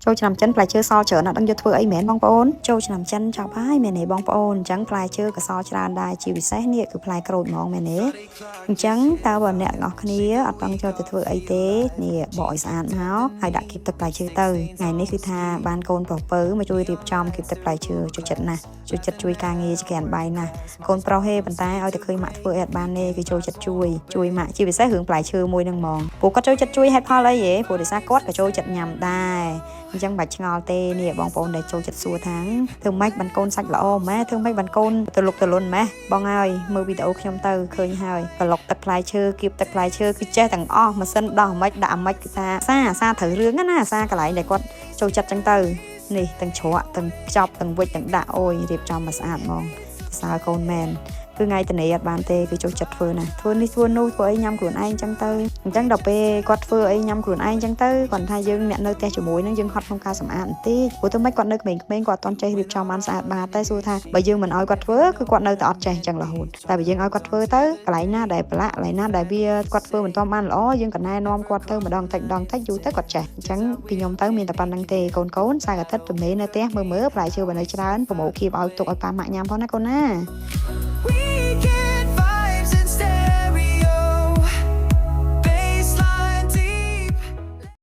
ចូលឆ្នាំចិនផ្លែឈើសល់ច្រើនអត់ដឹងយកធ្វើអីមែនបងប្អូនចូលឆ្នាំចិនចប់ហើយមែនទេបងប្អូនអញ្ចឹងផ្លែឈើក៏សល់ច្រើនដែរជាពិសេសនេះគឺផ្លែក្រូចហ្មងមែនទេអញ្ចឹងតើបើអ្នកទាំងអស់គ្នាអត់ដឹងចូលទៅធ្វើអីទេនេះបកឲ្យស្អាតមកហើយដាក់គៀបទឹកផ្លែឈើទៅថ្ងៃនេះគឺថាបានកូនប្រុសពៅមកជួយរៀបចំគៀបទឹកផ្លែឈើចូលចិត្តណាស់ចូលចិត្តជួយការងារជាក្រានបាយណាស់កូនប្រុសហេប៉ុន្តែឲ្យតែឃើញម៉ាក់ធ្វើអីអត់បានទេគឺចូលចិត្តជួយជួយម៉ាក់ជាពិសេសរឿងផ្លែឈើមួយហ្នឹងហ្មងពួកគាត់ចូលចិត្តជួយហេតុផលអីហេព្រោះដោយសារគាត់ក៏ចូលចិត្តញ៉ាំដែរអញ្ចឹងបាច់ឆ្ងល់ទេនេះបងប្អូនដែលចូលចិត្តសួរថាធ្វើម៉េចបានកូនសាច់ល្អម៉ែធ្វើម៉េចបានកូនទៅលុកទៅលុនម៉េះបងហើយមើលវីដេអូខ្ញុំទៅឃើញហើយក្លុកទឹកផ្លែឈើគៀបទឹកផ្លែឈើគឺចេះទាំងអស់ម៉ាស៊ីនដោះម៉េចដាក់ម៉េចគឺថាសាសាត្រូវរឿងណាសាកន្លែងដែលគាត់ចូលចិត្តចឹងទៅនេះទាំងជ្រក់ទាំងខ្ចប់ទាំងវិចទាំងដាក់អូយរៀបចំមកស្អាតហ្មងសើកូនមែនគឺថ្ងៃតនីអត់បានទេគឺចូលចិត្តធ្វើណាធ្វើនេះធ្វើនោះធ្វើអីញ៉ាំខ្លួនឯងចឹងទៅអញ្ចឹងដល់ពេលគាត់ធ្វើអីញ៉ាំខ្លួនឯងចឹងទៅគាត់ថាយើងអ្នកនៅផ្ទះជាមួយនឹងយើងហត់ក្នុងការសម្អាតបន្តិចព្រោះទៅមិនគាត់នៅក្មេងៗគាត់អត់ទាន់ចេះរៀបចំបានស្អាតបាតតែសួរថាបើយើងមិនឲ្យគាត់ធ្វើគឺគាត់នៅតែអត់ចេះចឹងរហូតតែបើយើងឲ្យគាត់ធ្វើទៅកន្លែងណាដែលប្រឡាក់កន្លែងណាដែលវាគាត់ធ្វើមិនទាន់បានល្អយើងក៏ណែនាំគាត់ទៅម្ដងតិចម្ដងតិចយូរទៅគាត់ចេះអញ្ចឹងពីខ្ញុំទៅមានតែប៉ុណ្្នឹងទេកូនកូនសៅរ៍អាទិត្យទំនេរនៅផ្ទះមើលមើលផ្លែឈើបើនៅច្រើនប្រមូលគៀបឲ្យទុកឲ្យប៉ាម៉ាក់ញ៉ាំផងណាកូនណា។